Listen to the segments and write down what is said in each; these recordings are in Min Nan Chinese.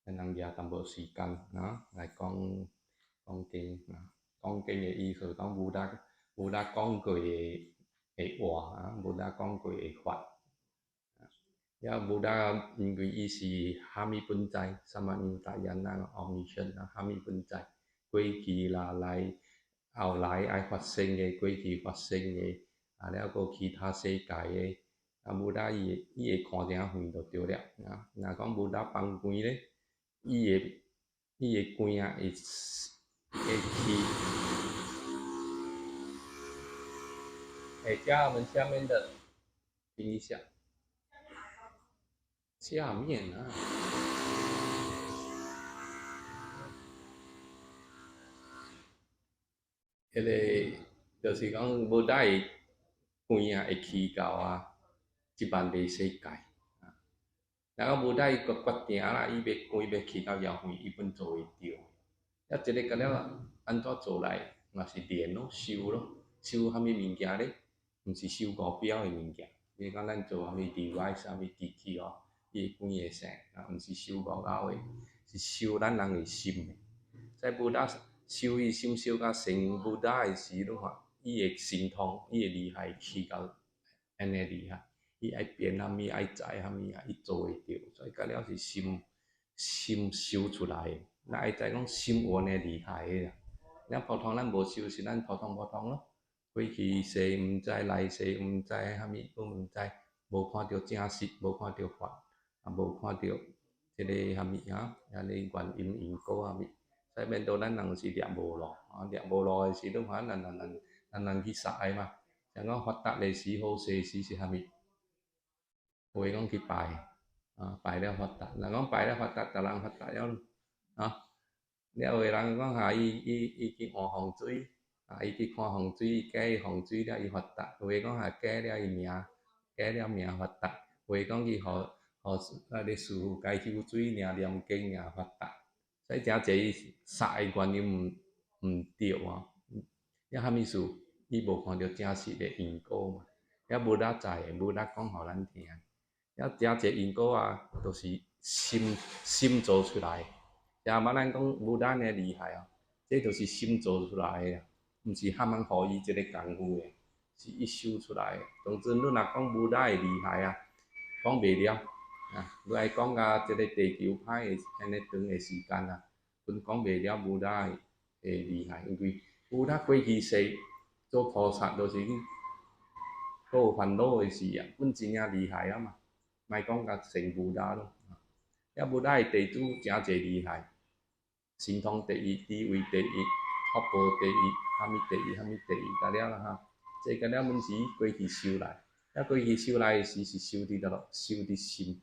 咱人舉淡薄時間啊，來講講經啊，講經的意思講 Buddha Buddha 講過的的話啊，Buddha 講過的法。了 Buddha 因為伊是啥物本知，Samaññutāyāna omniscient 啊，啥物本知，過去啦來後來愛發生的，過去發生的，啊了閣其他世界的，啊 Buddha 伊會伊會看誠遠就對了啊。若講 Buddha 放光咧，伊的伊的光啊會會去。欸，家人們下面的聽一下。下面啊，彼個就是講 Buddha 的光啊，會去到啊一萬個世界啊。然後 Buddha 伊決決定啦，伊欲光欲去到遙遠，伊本做會著。啊，這个甲了按怎做來，嘛是練咯，修咯，修啥物物件咧？毋是修五表的物件，比如講咱做啥物 device、啥物機器哦。伊光會生，啊，毋是修五藕的，是修咱人的心的。在 Buddha 修伊心修甲成 Buddha 的時，你看伊的神通，伊的厲害去到按呢厲害，伊愛變啥物，愛知啥物啊，伊做會著。所以到了是心心修出來的。咱愛知講心有按呢厲害的啦。咱普通咱無修是咱普通普通咯。過去世毋知，來世毋知，啥物攏毋知，無看著正實，無看著法。啊，無看著這个啥物啊，遐个原因因果啥物，所以變做咱人是掠無路，啊，掠無路的時，你看咱咱咱咱人去殺的嘛。像講發達的時，好勢時是啥物？有的講去拜，啊，拜了發達。若講拜了發達，逐人發達了，啊，了有的人講哈，伊伊伊去換風水，啊，伊去看風水，改風水了伊發達。有的講哈，改了伊名，改了名發達。有的講去予。予那个師傅共伊游水，爾念經爾發達，所以誠濟殺的原因毋毋對啊！了啥物事？伊無看著正實的因果嘛？了 Buddha 知的，Buddha 講予咱聽。了誠濟因果啊，都是心心做出來。像捌咱講 Buddha 爾厲害啊，這就是心做出來的，毋是喊人予伊這个功夫的，是伊修出來的。當陣你若講 Buddha 的厲害啊，講袂了。啊，你愛講甲這个地球歹的按呢長的時間啊，本講袂了 Buddha 的厲害，因為 Buddha 過去世做菩薩，就是去閣有煩惱的時啊，本真正厲害啊嘛，莫講甲成 Buddha 咯。了 Buddha 的弟子誠濟厲害，神通第一，智慧第一，福報第一，啥物第一，啥物第一，甲了啦哈。這個了阮是過去修來，了過去修來的時是修佇佗落，修佇心。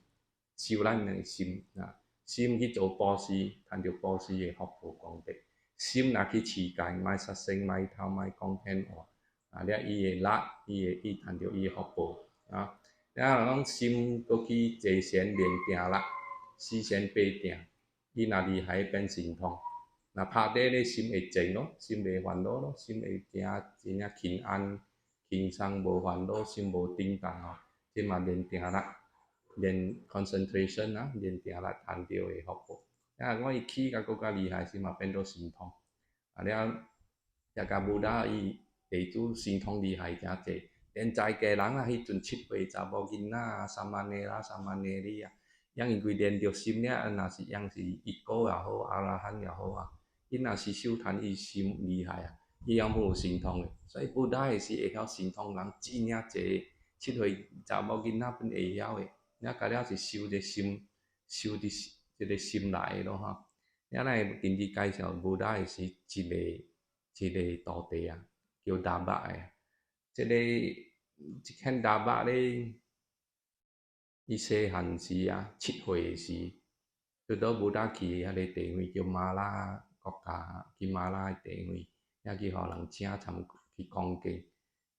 修咱的心啊，心去做布施，趁著布施的福報功德。心若去持戒，莫殺生，莫偷，莫講騙話，啊，了伊會力，伊會伊趁著伊的福報啊。了若講心閣去坐禪練定力，四禪八定，伊若厲害變神通。若拍底咧，心會靜咯，心袂煩惱咯，心會真真正輕安、輕鬆，無煩惱，心無震動吼，這嘛練定力。練 concentration 啊，練定力趁著的福報。啊，我伊起甲閣較厲害時嘛變做神通。啊了，也共 Buddha 伊弟子神通厲害誠濟，連在家人啊，彼陣7歲查某囡仔啊，三萬個啦，三萬個里啊，因因為練著心了，若是樣是一果也好，阿羅漢也好啊，伊若是修禪伊心厲害啊，伊樣有神通的。所以 Buddha 是會曉神通人真正濟，7歲查某囡仔本會曉的。了到了是修這心，修佇這个心內咯吼。了咱會根據介紹，Buddha 的是一个一个徒弟啊，叫達巴的。這个這款達巴咧，伊細漢時啊，7歲的時，就倒 Buddha 去遐个地方叫馬拉國家，去馬拉的地方，遐去予人請參去講經，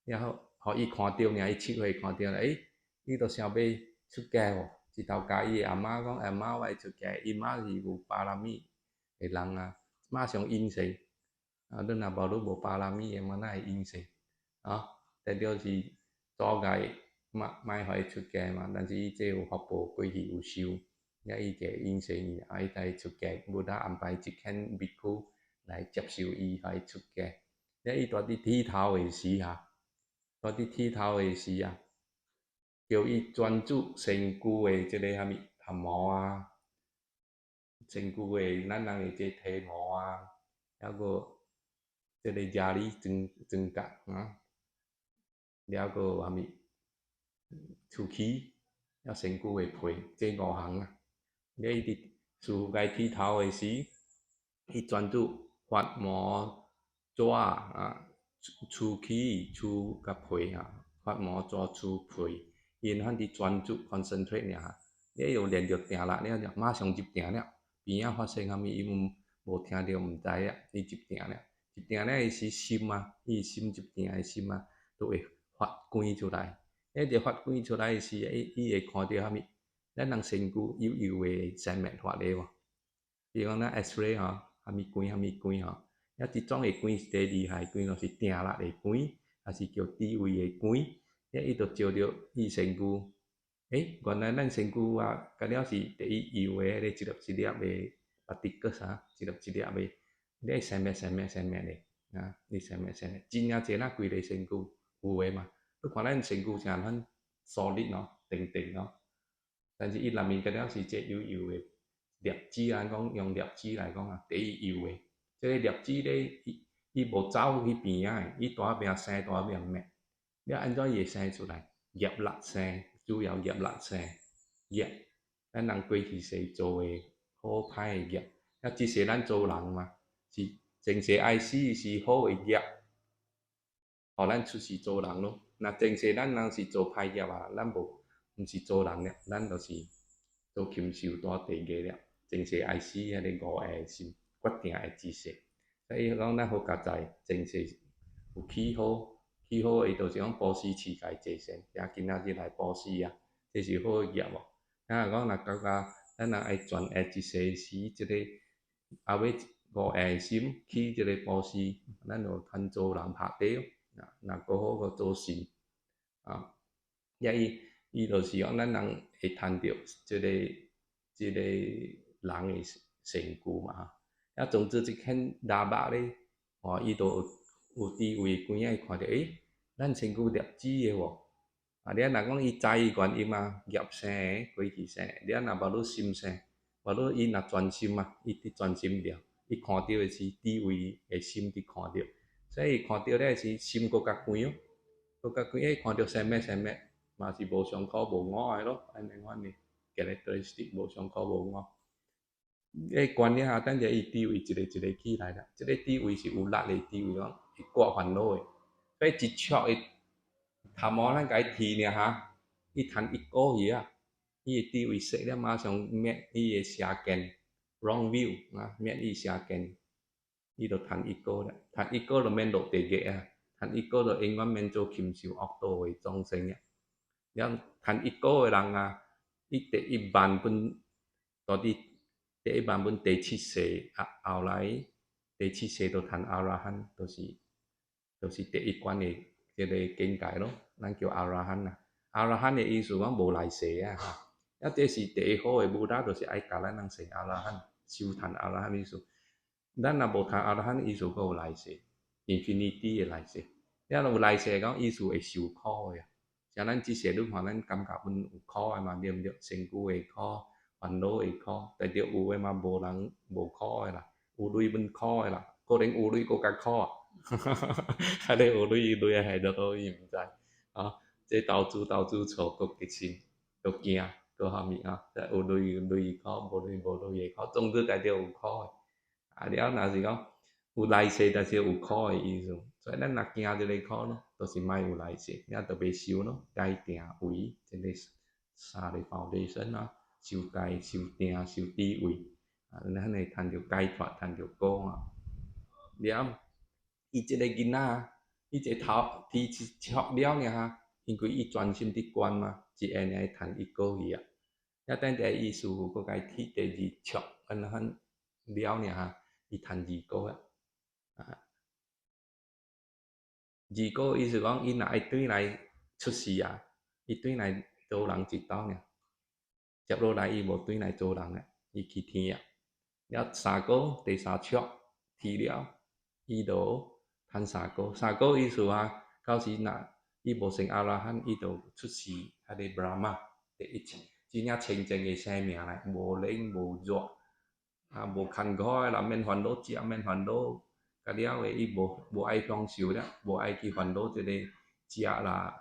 了後，予伊看著爾，伊7歲看著，欸，伊就想欲出家無？一頭共伊的阿媽講：“阿媽，我愛出家。”伊媽是有巴拉米的人啊，馬上應承。啊，你若無你無巴拉米的嘛，哪會應承？啊，這就是阻礙莫莫予伊出家嘛。但是伊這有福報，過去有修，了伊就應承伊，啊伊才出家，Buddha 安排一間比丘來接受伊，予伊出家。了伊蹛佇剃頭的時啊，蹛佇剃頭的時啊，叫伊專注身軀的這个啥物頭毛啊，身軀的咱人的這體毛啊，抑閣這个壓力妝妝甲啊，了閣有啥物喙齒，抑身軀的皮，這五項啊。了伊佇師父共伊剃頭的時，伊專注髮毛、爪啊、鬚齒、鬚佮皮啊，髮毛、爪、鬚、皮，伊按呢佇專注 concentrate 爾，你又練著定力了就馬上入定了。邊仔發生啥物，伊毋無聽著毋知啊，伊入定了，入定了伊時心啊，伊心入定的心啊，都會發光出來。彼個發光出來時，伊伊會看著啥物？咱人身軀幼幼的生滅法的無？比如講咱 X-ray 吼，啥物光啥物光吼，啊這種的光是第厲害光，就是定力的光，抑是叫智慧的光。遐伊就照著伊身軀，欸，原來咱身軀啊，敢了是第一幼的彼個一粒一粒的 particle 啊，一粒一粒的，你生滅生滅生滅的，啊，你生滅生滅，真正濟咱規个身軀有的嘛。你看咱身軀像很 solid 喏，定定喏，但是伊內面敢了是這幼幼的粒子啊，講用粒子來講啊，第一幼的，這個粒子咧，伊伊無走去邊仔的，伊蹛邊生蹛邊滅。你按怎伊會生出來？業力生，主要業力生，業，咱人過去世做的好歹的業，啊，這世咱做人嘛，是前世愛死是好的業，予咱出世做人咯。若前世咱人是做歹業啊，咱無毋是做人了，咱就是做禽獸墮地獄了。前世愛死彼个五惡的心，決定會這世。所以講咱好佳哉，前世有起好，起好伊就是講布施持戒濟善，也今仔日來布施啊，這是好的業無。啊，講若感覺咱若愛轉惡一世時，這个後尾五惡的心起這个布施，咱就通做人拍底咯。若閣好閣做神啊，遐伊伊就是講咱人會趁著這个這个人的身軀嘛。啊，總之這間喇叭咧，哦，伊就有有智慧光仔看著，欸，咱身軀粒子的無？啊，你若講伊知原因啊，業生的，過去生的，你若無愈心生，無愈伊若專心啊，伊佇專心著，伊看著的是智慧的心佇看著，所以看著了是心閣較光，閣較光，欸，看著生滅生滅，嘛是無常苦無我的咯，按呢款的 characteristic 無常苦無我。欸，觀了後，等下伊智慧一个一个起來啦。這个智慧是有力的智慧，講會割煩惱的。所以一尺的頭毛咱共伊剃爾哈，伊趁一個月啊，伊的智慧識了，馬上滅伊的邪見 wrong view 啊，滅伊邪見，伊就趁一個了，趁一個就免落地獄啊，趁一個就永遠免做禽獸惡道的眾生啊。了趁一個的人啊，伊第一萬分到底第一萬分第七世啊，後來第七世就趁阿羅漢，就是就是第一關的這个境界咯，咱叫阿羅漢啊。阿羅漢的意思講無來世啊，啊，這是第一好的 Buddha，就是愛教咱人成阿羅漢，修趁阿羅漢意思。咱若無趁阿羅漢意思，閣有來世，infinity 的來世。你若有來世講意思會受苦的啊。像咱這世你看咱感覺阮有苦的嘛，對毋對？身軀會苦，煩惱會苦，但著有的嘛無人無苦的啦，有鐳阮苦的啦，可能有鐳閣較苦啊。啊，你有鐳伊鐳會佇佗伊毋知，啊，這投資投資錯，閣激心，閣驚，閣啥物啊？有鐳鐳苦，無鐳無鐳會苦，總之家己有苦的。啊，了若是講有來世，但是有苦的意思，所以咱若驚這个苦咯，就是莫有來世，了就袂修咯，戒定慧，這个三个 foundation 啊，修戒、修定、修智慧，啊，咱會趁著解脫，趁著果啊。了，伊這个囡仔，伊這頭剃一撮了爾哈，因為伊專心佇觀嘛，一下爾會趁一個去啊。了等下伊師父閣共伊剃第二撮，按呢款了爾哈，伊趁二果啊。啊，二果意思講，伊若愛轉來出世啊，伊轉來做人一道爾。接落來伊無轉來做人啊，伊去天啊。了三果第三觸去了，伊就趁三果。三果意思啊，到時若伊無成阿羅漢，伊就出世彼個 Brahma 第一次，真正清淨的生命來，無冷無熱，啊無艱苦的啦，免煩惱食，免煩惱，甲了的伊無愛享受了，無愛去煩惱這个食啦、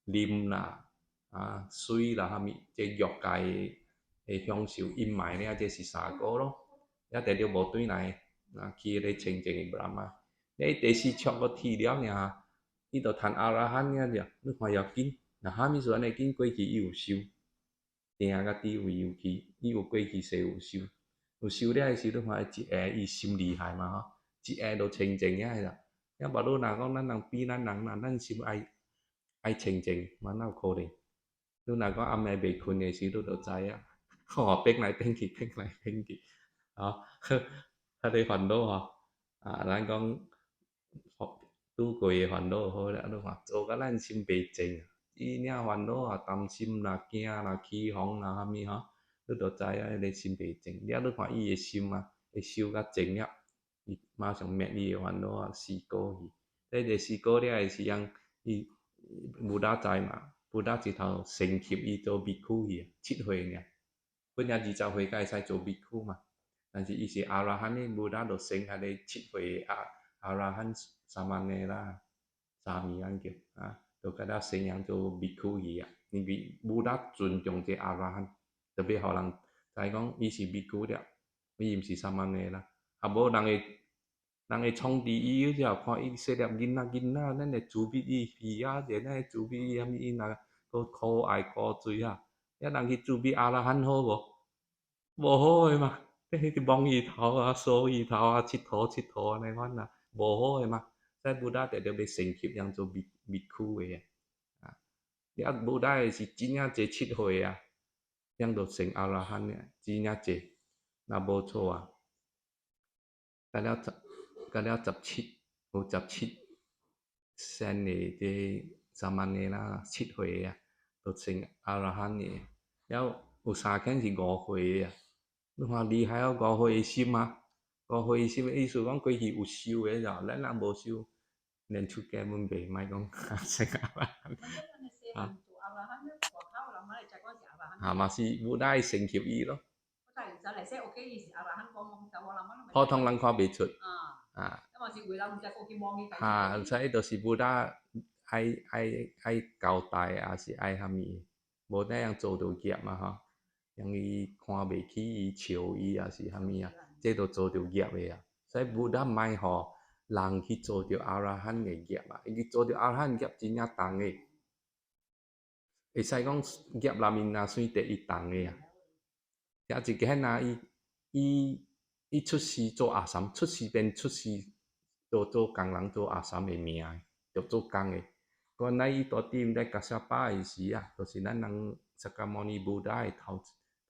啉啦、啊水啦，啥物，這欲界的享受，伊毋愛了，這是三果咯。也直著無轉來，啊去彼个清淨的 Brahma。你第四觸閣去了爾，伊就趁阿羅漢爾爾，你看要緊，若啥物事按呢緊過去伊有修，定佮智慧有去，伊有過去世有修，有修了的時，你看伊一下伊心厲害嘛吼，一下就清淨遐啦。了別你若講咱人比咱人若咱心愛愛清淨，嘛哪有可能？你若講暗暝袂睏的時，你就知影，吼變來變去，變來變去，吼，彼个煩惱吼，啊，咱講拄過的煩惱好了，你看做甲咱心袂靜，伊爾煩惱啊，擔心啦、驚啦、起哄啦，啥物吼，你就知影彼个心袂靜。了你看伊的心啊，會修較靜了，伊馬上滅伊的煩惱啊，四果去。這個四果了的時陣，伊 Buddha 知嘛，Buddha 直頭升級伊做比丘去，7歲爾，本來20歲才會使做比丘嘛，但是伊是阿羅漢的，Buddha 就升彼个7歲阿阿羅漢沙彌尼啦，沙彌咱叫啊，就共他升養做比丘去啊，因為 Buddha 尊重這阿羅漢，特別予人知講伊是比丘了，伊毋是沙彌尼啦，啊無人會人會創治伊之後，看伊細粒囡仔囡仔，咱會慈悲伊魚仔者，咱會慈悲伊啥物，伊若閣可愛可水啊，遐人去慈悲阿羅漢好無？無好的嘛，你去摸伊頭啊，梳伊頭啊，𨑨迌𨑨迌按呢款啊，無好的嘛。所以 Buddha 特別欲升級人做比比丘的啊，啊，Buddha 的是真正濟7歲啊，人就成阿羅漢了，真正濟，若無錯啊。甲了十，甲了十七，有十七歲的這沙彌尼啦，7歲啊，就成阿羅漢的。了有三間是5歲的啊，你看厲害哦，五歲的心啊，五歲的心的意思講過去有修的啦，咱人無修，連出家阮袂，莫講成阿羅漢。啊，啊嘛是 Buddha 升級伊咯。普通人看袂出。啊。啊，所以就是 Buddha 愛愛愛交代，抑是愛啥物，無那樣做著業嘛吼，讓伊看袂起伊、笑伊，抑是啥物啊，這就做著業的啊。所以 Buddha 莫予人去做著阿羅漢的業啊，因為做著阿羅漢業真正重的，會使講業內面若算第一重的啊。也一個啊，伊伊伊出世做阿參，出世變出世做做工人做阿參的命，就做工的。原來伊蹛佇毋知 Kassapa 的時啊，就是咱人釋迦牟尼 Buddha 的頭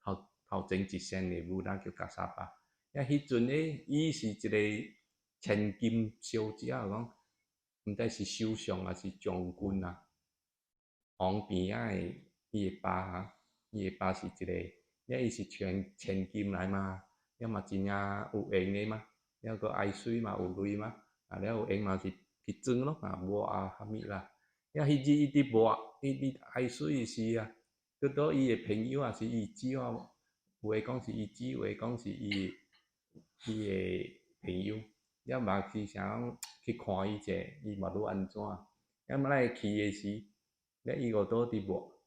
頭頭前一世的 Buddha 叫 Kassapa。啊，彼陣咧，伊是一個千金小姐，講毋知是首相抑是將軍啊。王邊仔的伊的爸啊，伊的爸是一個，了伊是千千金來嘛，了嘛真正有閒的嘛，了閣愛媠嘛有鐳嘛，啊了有閒嘛是去裝咯，啊抹啊啥物啦。了彼日伊佇抹，伊佇愛媠時啊，拄倒伊的朋友抑是伊姊啊，有的講是伊姊，有的講是伊伊的朋友，了嘛去想講去看伊者，伊嘛愈按怎，了嘛來去的時，了伊個倒佇抹，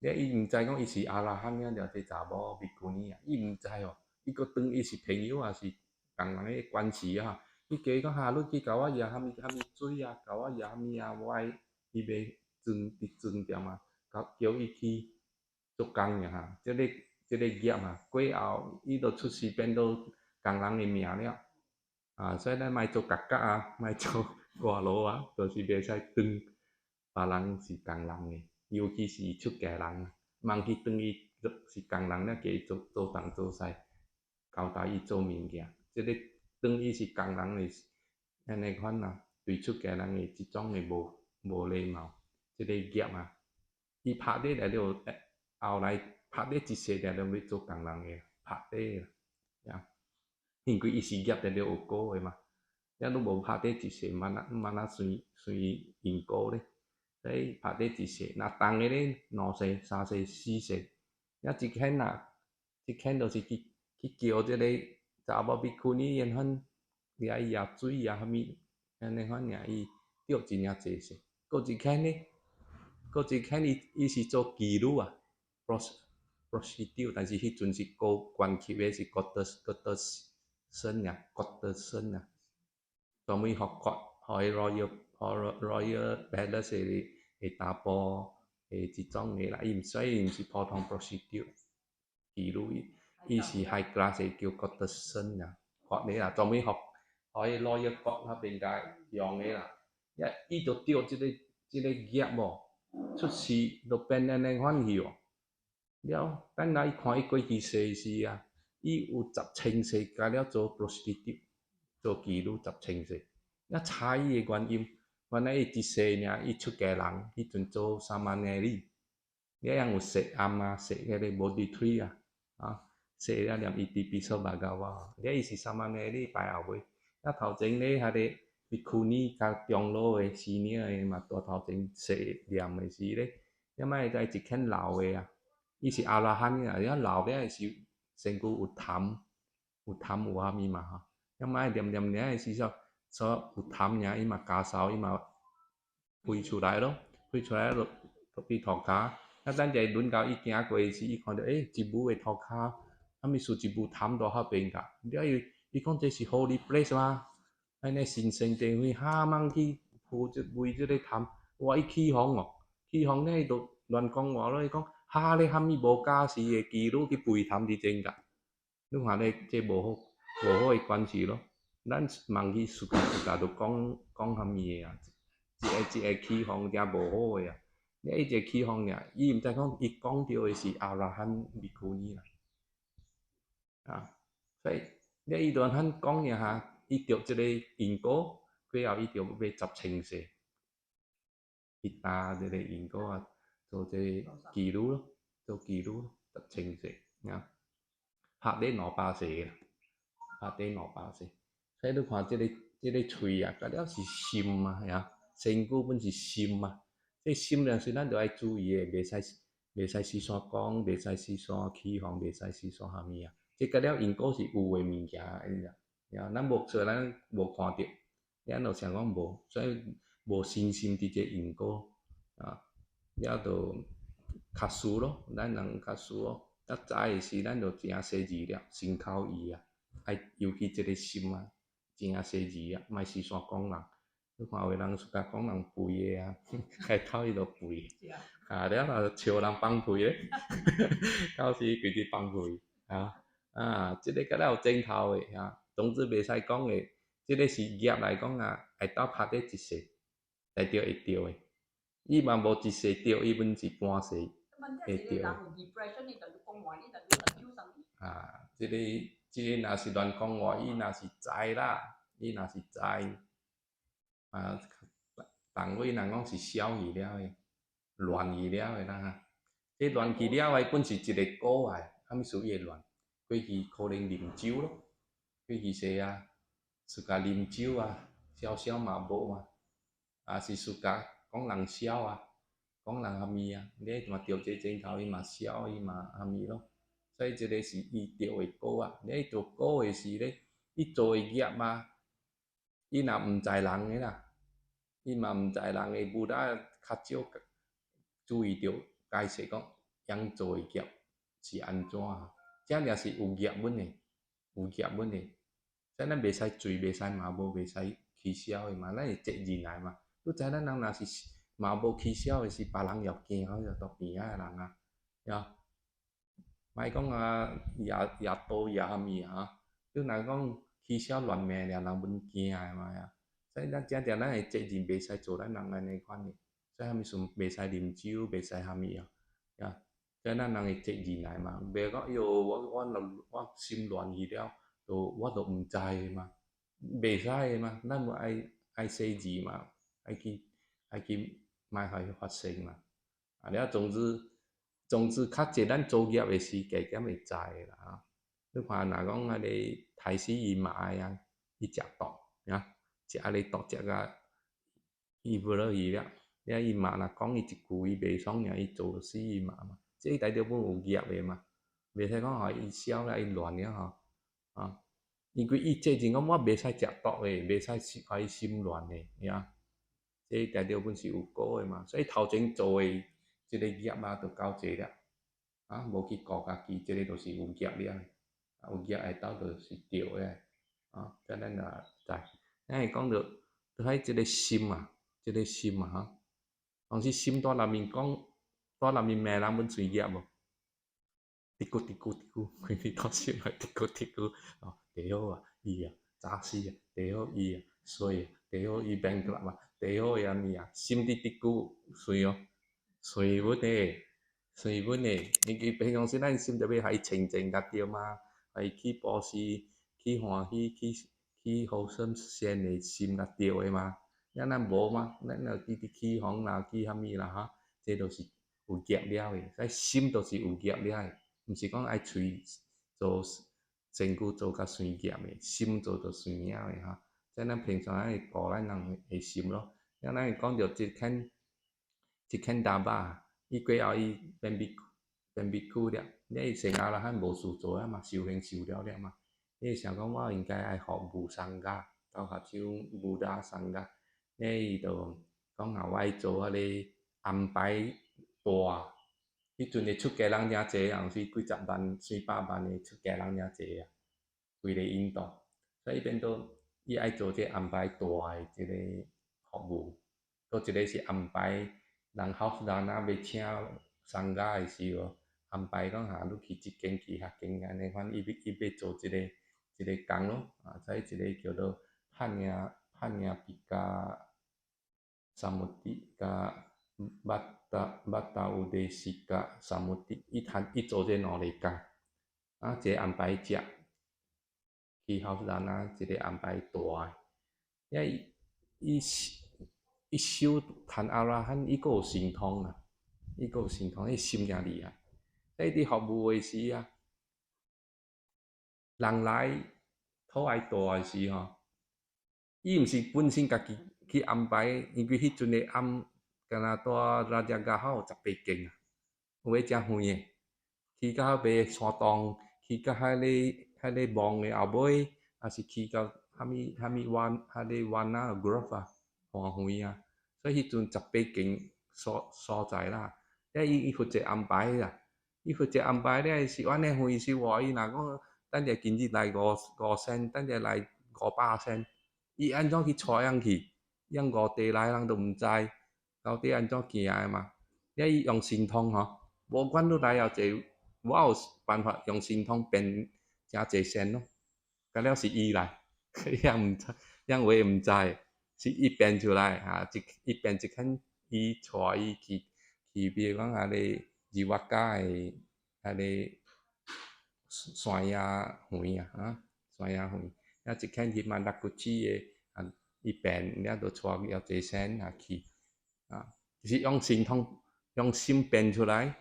了伊毋知講伊是阿羅漢了，著這查某比丘尼啊，伊毋知哦，伊閣當伊是朋友抑是仝人的關係啊，伊加講哈，你去共我舁啥物啥物水啊，共我舁啥物啊，我愛伊欲裝佇裝點啊，叫伊去做工爾哈，這个這个業啊，過後伊就出世變做工人的命了，啊，所以咱莫做角角啊，莫做外勞啊，就是袂使當別人是工人的，尤其是出家人，毋去當伊是工人了，加做做東做西，交代伊做物件，這个當伊是工人的，按呢款啊，對出家人的這種的無無禮貌，這个業啊，伊拍底來了後來。拍咧一世定就欲做工人的，拍底啦，呀，因為伊是業定著有果的嘛，了你無拍底一世，萬那萬那算算因果咧？所以拍底一世，若重的咧，兩世、三世、四世，了一牽啊，一牽就是去去叫這個查某比丘尼，然後伊愛舀水啊，啥物，按呢款爾伊著真正濟世。閣一牽咧，閣一牽伊伊是做妓女啊，prostitute，但是彼陣是高懸級的，是高德高德身啊，高德身啊，專門予國，予彼 royal palace 的的查埔的這種的啦，伊毋所以伊毋是普通 prostitute 妓女，伊是 high class 的叫高德身啊，國的啦，專門予予彼 royal 國那邊共用的啦，伊伊就著這個這個業無，出世就變按呢款去哦。了，等來伊看伊過去世時啊，伊有十千世共了做 prostitute，做妓女十千世。了查伊的原因，原來伊一世爾，伊出家人，彼陣做 samaneri，了樣有說庵啊，說彼個 Bodhi tree 啊，啊，說了念伊ติปิโสภะคะวา，了伊是 samaneri 排後尾，了頭前咧彼個比丘尼較長老的 senior 的嘛，佇頭前說念的時咧，了莫會知一間老的啊。伊是阿羅漢啊，了老了時身軀有痰，有痰有啥物嘛吼，了莫念念念的時候，所有痰爾伊嘛咳嗽，伊嘛飛出來咯，飛出來咯，佇塗跤。啊，等者輪到伊行過時，伊看著欸，一舞的塗跤，啥物事一舞痰佇彼邊甲，了伊伊講這是 holy place 嗎？按呢神聖地方，哈茫去鋪這圍這個痰，哇！伊起哄哦，起哄咧伊就亂講話咯，伊講。哈咧，啥物無家室的妓女去肥痰佇前甲，你看咧，這無好無好的關係咯。咱望去自家自家就講講啥物的啊，一个一个起哄誠無好的啊。你一個起哄爾，伊毋知講伊講著的是阿羅漢比丘尼啦。啊，所以你伊就按怎講爾哈，伊著這個因果，過後伊就欲十千世去擔這個因果啊，做這個妓女咯，做妓女咯，十千世啊，拍咧兩百世啦，拍咧兩百世。所以你看這個這個喙啊，佮了是心啊，呀，身軀本是心啊。這心了時，咱著愛注意的，袂使袂使隨便講，袂使隨便起哄，袂使隨便啥物啊。這佮了因果是有的物件，你知？呀，咱無說咱無看著，咱就想講無，所以無信心佇這因果啊，了就較輸咯，咱人較輸咯。啊，知的時，咱就真細膩了，心口意啊，愛尤其這個心啊，真細膩啊，莫隨便講人。你看有的人喜歡講人肥的啊，開頭伊就肥，啊，了若笑人放屁咧，到時規直放屁，啊啊，這個敢若有前頭的啊，總之袂使講的，這個是業來講啊，會當拍佇一世，才著會著的。伊嘛無一世著，伊阮是半世會著。啊，這個這個若是亂講話，伊若是知啦，伊若是知。啊，同位人講是痟去了的，亂去了的啦。這亂去了的本是一個果來，啥物事伊會亂？過去可能啉酒咯，過去世啊，自家啉酒啊，痟痟嘛無嘛，啊是自家講人痟啊，講人啥物啊，你嘛著這前頭伊嘛痟，伊嘛啥物咯。所以這個是伊著的果啊。你做果的時咧，伊做的業啊。伊若毋知人的啦，伊嘛毋知人的，無啦較少注意著解釋講，樣做的業是按怎？這爾是有業本的，有業本的。所以咱袂使醉，袂使麻無，袂使起痟的嘛，咱是責任來嘛。你知咱人若是麻無起痟的時，別人也驚，好像佇邊仔的人啊，呀，莫講啊，舉舉刀舉啥物啊，你若講起痟亂命爾，人阮驚的嘛呀。所以咱誠正咱的責任袂使做咱人按呢款的，所以啥物事袂使啉酒，袂使啥物啊，呀，所以咱人的責任來嘛，袂講喲，我我若我心亂去了，就我就毋知的嘛，袂使的嘛，咱嘛愛愛細膩嘛，愛去愛去莫予伊發生嘛。啊了，總之總之較濟咱做業的時加減會知啦啊。你看若講彼个太師伊嘛愛啊，伊食毒啊，食彼个毒食甲伊無落去了，了伊嘛若講伊一句伊袂爽爾，伊做死伊嘛嘛，這代表本有業的嘛，袂使講予伊痟了伊亂了吼，啊，因為伊這陣講我袂使食毒的，袂使予伊心亂的，呀，這代表本是有果的嘛，所以頭前做的這个業啊，就到這了，啊，無去顧家己，這个就是有業了，有業會到就是對的，啊，這咱也知，咱會講著，喺這个心啊，這个心啊，哈，當時心蹛內面講，蹛內面罵人本算業無？嘀咕嘀咕嘀咕，規日蹛心內嘀咕嘀咕，哦，第好啊，伊啊，早死啊，第好伊啊，衰啊，第好伊 bankrupt 啊，第好伊按呢啊，心佇嘀咕，算哦，算阮的，算阮的，因為平常時咱心就欲予伊清淨較對嗎？予伊去布施，去歡喜，去好生善的心較對的嘛。咱若無嘛，咱若直直起哄啦，起啥物啦哈，這都是有業了的，所以心都是有業了的，毋是講愛喙做身軀做較算業的，心做就算了的哈。這咱平常愛顧咱人的心咯。咱會講著這間這間大巴，伊過後伊變比變比丘了，你成阿羅漢無事做啊嘛，修行修了了嘛，伊會想講我應該愛服務 Sangha，到合手 Buddha Sangha，你伊就講啊，我愛做彼个安排大。彼陣的出家人誠濟啊，有時幾十萬、幾百萬的出家人誠濟啊，規个印度，所以變做伊愛做這安排大的這个服務，閣一个是安排人 house dana 欲請 Sangha 的時候，安排講哈，你去這間去彼間按呢款，伊欲做這個工咯，啊，所以一个叫做帕尼帕尼比加 Samiti 佮 Bhatta Bhatta Udesika Samiti，伊趁伊做這兩个工，啊，一个安排食，去 house dana，一个安排大的，遐伊伊伊修趁阿羅漢，伊閣有神通啊，伊閣有神通，伊心誠厲害。所以佇服務的時啊，人來討愛大的時吼，伊毋是本身家己去安排，因為彼陣的庵，敢若蹛拉遮加口有18間啊，有的誠遠的，去到佇山洞，去到彼个墓的後尾，抑是去到啥物啥物灣，彼个灣仔 grove 啊，花園啊，所以彼陣十八間所在啦，遐伊負責安排啦，伊負責安排了是按呢遠是話，伊若講等者今日來5,000，等者來500仙，伊按怎去帶人去？用五地來人都毋知，到底按怎行的嘛？了伊用神通吼，無管你來偌濟，我有辦法用神通變誠濟仙咯。甲了是伊來，伊毋知，人話毋知，是伊變出來哈，一伊變一款，伊帶伊去，比如講彼个二瓦家的彼个山野園啊，啊，山野園，了一間去萬達骨子的，啊，伊變了就帶偌濟仙啊去，啊，是用神通，用心變出來，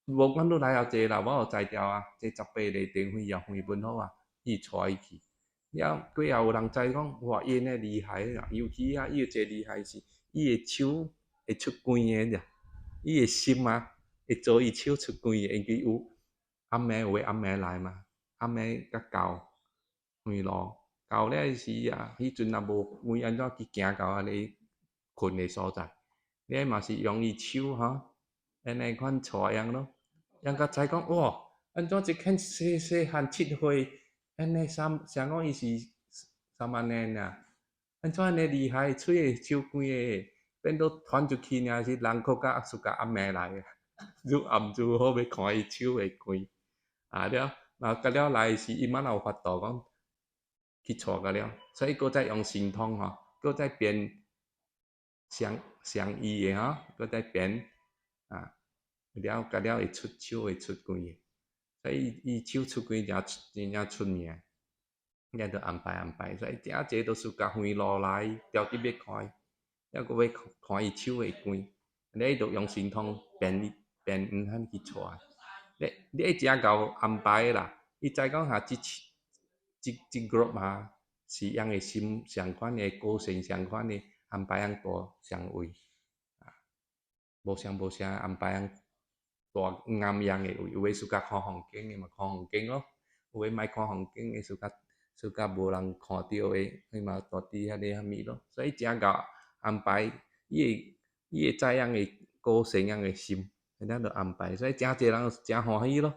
無管你來偌濟啦，我有才調啊，這18个地方也園分好啊，伊帶伊去，了過後有人知講，哇，伊按呢厲害啊，尤其啊，伊有一個厲害是，伊的手會出光的爾，伊的心啊，會做伊手出光的，因為有暗暝有的暗暝來嘛，暗暝才到園路，到了時啊，彼陣也無光，按怎去行到彼个睏的所在？你嘛是用伊手吼，按呢款帶樣咯，人較知講哇，按怎一間細細漢7歲，按呢三，想講伊是三萬年爾，按怎按呢厲害，喙會手規个變做傳出去爾是人閣較屬較暗暝來啊，愈暗愈好，欲看伊手會光。啊了，若甲了來時，伊嘛有法度講去帶甲了，所以閣再用神通吼，閣再變相相異的吼，閣再變啊，了甲了會出手會出光的，所以伊手出光誠真正出名，了就安排安排，所以誠濟都是共園路來，著佇欲看，抑閣欲看伊手會光，了伊就用神通變伊。便毋通去帶。你你愛誠𠢕安排啦，伊知講哈，這這這 group 哈是樣的心相款的，個性相款的，安排樣蹛相位，啊，無相無相安排樣蹛啱樣的位，有的 suka 看風景的嘛看風景咯，有的莫看風景的，suka suka 無人看著的，伊嘛蹛佇遐咧啥物咯，所以誠𠢕安排，伊會伊會知樣的個性樣的心，咱就安排，所以誠濟人誠歡喜咯，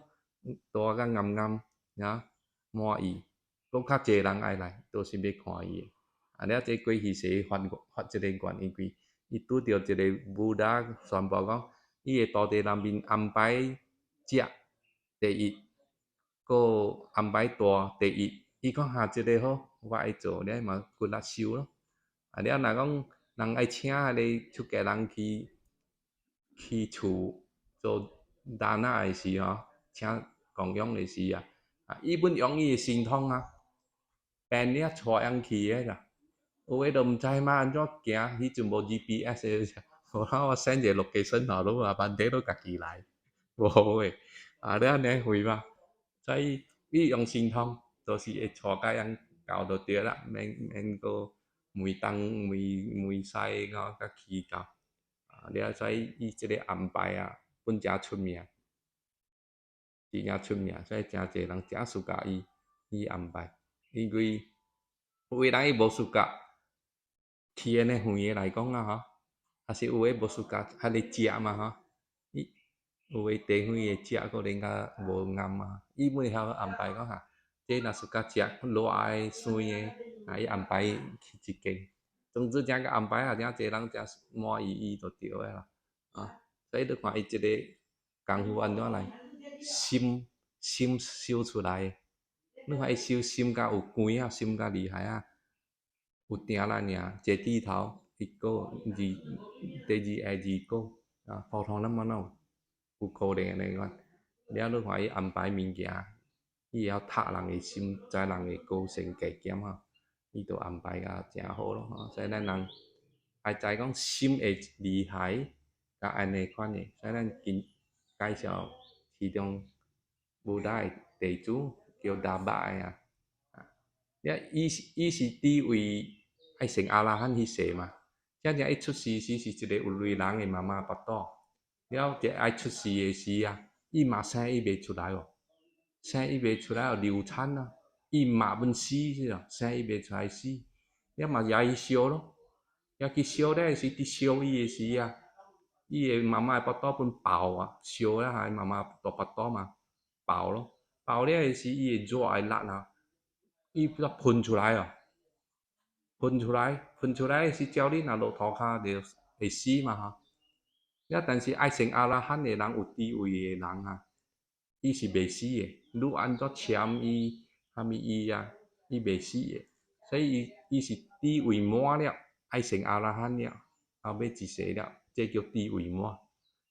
蹛甲啱啱，啊滿意，閣較濟人愛來，都是欲看伊的。啊了，這過去世發發這個願，因為伊拄著一個 Buddha 宣布講，伊的徒弟內面安排食第一，閣安排蹛第一，伊講哈這個好，我愛做，了嘛骨力修咯。啊了，若講人愛請彼個出家人去去厝做 dana 的時吼，請供養的時啊，啊，伊本用伊的神通啊，變了帶樣去的啦。有的都毋知嘛按怎行，彼陣無 GPS 的，無啦我 send 一個 location 予你啊，問題你家己來，無的，啊了按呢會嘛，所以伊用神通，就是會帶甲樣到就對啦，免免閣問東問問西吼，甲去到，啊了所以伊這個安排啊，本誠出名，真正出名，所以誠濟人誠 suka 伊伊安排，因為有的人伊無 suka 去按呢遠的來講啊吼，抑是有的無 suka 遐咧食嘛吼，伊有的地方的食可能較無𠕪啊，伊本會曉安排講哈，這若 suka 食熱的酸的，啊伊安排去一間，總之誠個安排啊，誠濟人誠滿意伊就對的啦，啊，所以你看伊這個功夫按怎來，心心修出來的，你看伊修心甲有光啊，心較厲害啊，有定力爾，一個指頭一個二，第二下二個，啊，普通咱嘛哪有有可能按呢款，了你看伊安排物件，伊會曉讀人的心，知人的個性加減吼，伊就安排甲誠好咯吼，所以咱人愛知講心會厲害，甲按呢款的，所以咱今介紹其中 Buddha 的弟子叫達巴的啊，啊，了伊是伊是佇位愛成阿羅漢彼世嘛，真正伊出世時是一個有鐳人的媽媽腹肚，了這愛出世的時啊，伊嘛生伊袂出來哦，生伊袂出來哦，流產啊，伊媽本死去啊，生伊袂出來死，了嘛也去燒咯，了去燒了時，佇燒伊的時啊，伊的媽媽的腹肚本爆啊，燒了下，伊媽媽大腹肚嘛爆咯，爆了的時，伊的熱的力啊，伊煞噴出來哦，噴出來，噴出來的時，照你若落塗跤就會死嘛吼。了但是愛成阿羅漢的人，有智慧的人啊，伊是袂死的。你按怎攕伊，啥物伊啊，伊袂死的。所以伊伊是智慧滿了，愛成阿羅漢了，後尾一世了，這叫智慧滿。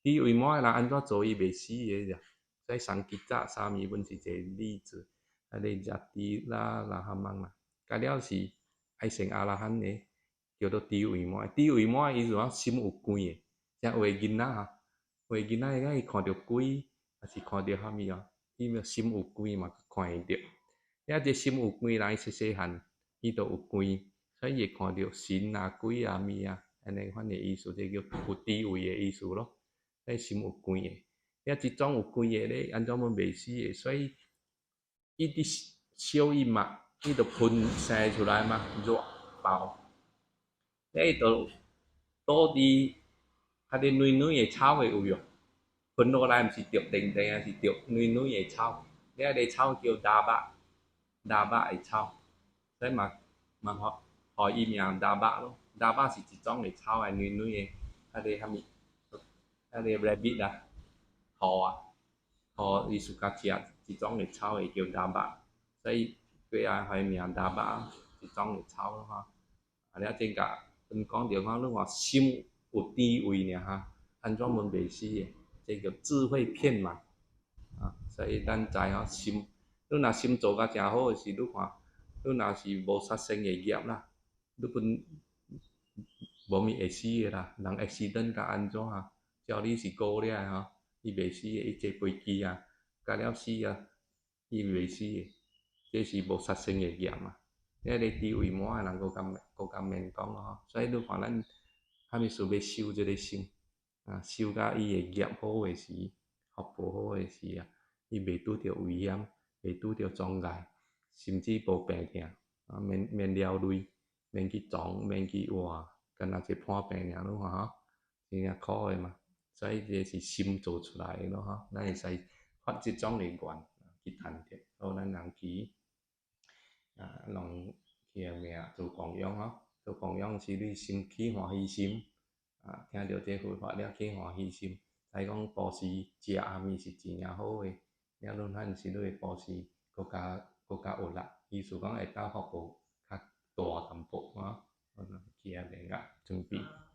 智慧滿的人按怎做伊袂死的咋？所以桑吉扎沙彌本是一個例子，啊，你食豬啦、拉哈芒啦，甲了是愛成阿羅漢的，叫做智慧滿。智慧滿意思講心有光的，像有的囡仔吼，有的囡仔伊看著鬼，抑是看著啥物哦，伊咪心有光嘛，看會著。了這心有光人，伊細細漢伊就有光，所以伊會看著神啊、鬼啊、物啊，按呢款的意思，這叫有智慧的意思咯。所以心有光的，了這種有光的咧，按怎阮袂死的？所以伊佇燒伊嘛，伊就噴生出來嘛，熱爆。了伊就倒佇較咧軟軟的草的位哦，噴落來毋是著電電啊，是著軟軟的草。了彼個草叫 dābha，dābha 的草，所以嘛嘛予予伊名 dābha 咯。dābha 是一種的草啊，軟軟的，彼個啥物，彼個 rabbit 啊，兔啊，兔伊 suka 食這種的草會叫 dābha，所以過後予伊名 dābha，一種的草咯吼。啊了，這個阮講著講，你看心有智慧爾哈，按怎阮袂死的？這叫智慧遍滿啊！所以咱知影心，你若心做甲誠好的時，你看，你若是無殺生的業啦，你本無物會死的啦。人 accident 甲按怎啊？只要你是顧了吼，伊袂死的，伊坐飛機啊，甲了死啊，伊袂死的，這是無殺生的業啊。這個智慧滿的人，閣較免講咯。所以你看咱啥物事欲修這个心，啊，修甲伊的業好的時，福報好的時啊，伊袂拄著危險，袂拄著障礙，甚至無病痛，啊，免了累，免去撞，免去活，敢若一個破病爾，你看吼，真正苦的嘛。所以這是心做出來的咯吼，咱會使發這種的願去趁著，好咱人去啊，攏去個名做供養吼，做供養是你心起歡喜心，啊，聽著這佛法了起歡喜心，知講布施食暗暝是真正好的，了論漢是你的布施閣較閣較有力，意思講會當福報較大淡薄吼，起來明啊，準備。